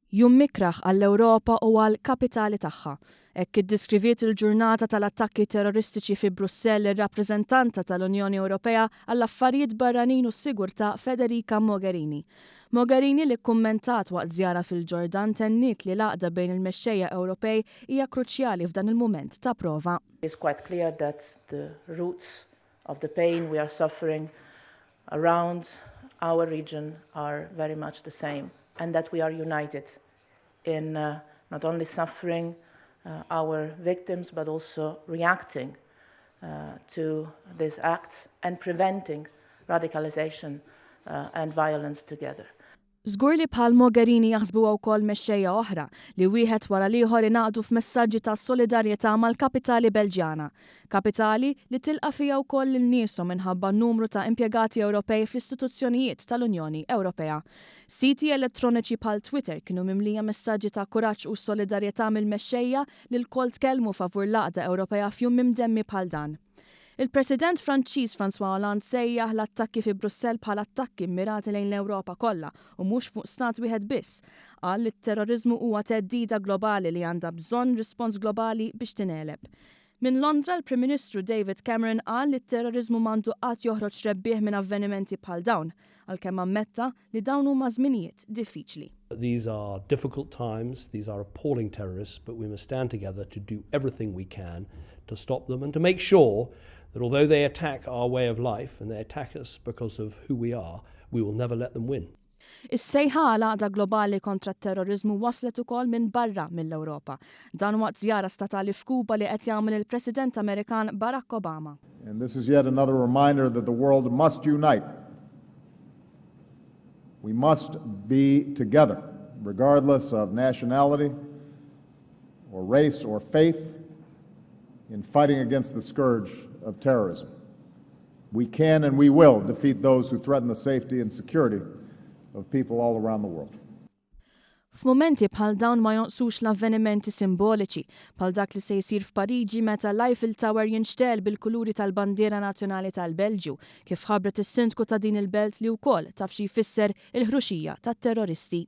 Jum mikraħ għall-Ewropa u għall-kapitali tagħha. Hekk iddeskriviet il-ġurnata tal-attakki terroristiċi fi Brussell ir-rappreżentanta tal-Unjoni Ewropea għall-Affarijiet Barranin u s-Sigurtà Federica Mogherini. Mogherini li kkummentat waqt żjara fil-Ġordan tenniet li l-għaqda bejn il-mexxejja Ewropej hija kruċjali f'dan il-mument ta' prova. It's quite clear that the roots of the pain we are suffering around our region are very much the same and that we are united in uh, not only suffering uh, our victims but also reacting uh, to these acts and preventing radicalization uh, and violence together. Żgur li bħal Mogherini jaħsbuha wkoll mexxejja oħra li wieħed wara l-ieħor ingħaqdu f'messaġġi ta' solidarjetà mal-kapitali Belġjana. Kapitali li tilqa' fiha wkoll lil nieshom minħabba n-numru ta' impjegati Ewropej fl-istituzzjonijiet tal-Unjoni Ewropea. Siti elettroniċi bħal Twitter kienu mimlija messaġġi ta' kuraġġ u solidarjetà mill-mexxejja li lkoll tkellmu favur l-għaqda Ewropea f'jum mimdemmi bħal dan. Il-President Franċiż François Hollande sejjaħ l-attakki fi Brussell bħala attakki mmirati lejn l-Ewropa kollha u mhux fuq stat wieħed biss. Qal li t-terroriżmu huwa theddida globali li għandha bżonn rispons globali biex tingħeleb. Minn Londra l-Prim Ministru David Cameron qal li t-terroriżmu m'għandu qatt joħroġ rebbieħ minn avvenimenti bħal dawn, għalkemm ammetta li dawn huma żminijiet diffiċli. These are difficult times, these are appalling terrorists, but we must stand together to do everything we can to stop them and to make sure that although they attack our way of life and they attack us because of who we are, we will never let them win. Is-sejħa għal għaqda globali kontra t-terroriżmu waslet ukoll minn barra mill-Ewropa. Dan waqt żjara statali f'Kuba li qed jagħmel il-President Amerikan Barack Obama. And this is yet another reminder that the world must unite. We must be together, regardless of nationality or race or faith, in fighting against the scourge of terrorism. We can and we will defeat those who threaten the safety and security of people all around the world. F'mumenti bħal dawn ma jonqsux l-avvenimenti simboliċi, bħal dak li se jsir f'Pariġi meta l-Eiffel Tower jinxtegħel bil-kuluri tal-bandiera nazzjonali tal-Belġju, kif ħabbret is-sindku ta' din il-belt li wkoll taf xi jfisser il-ħruxija tat-terroristi.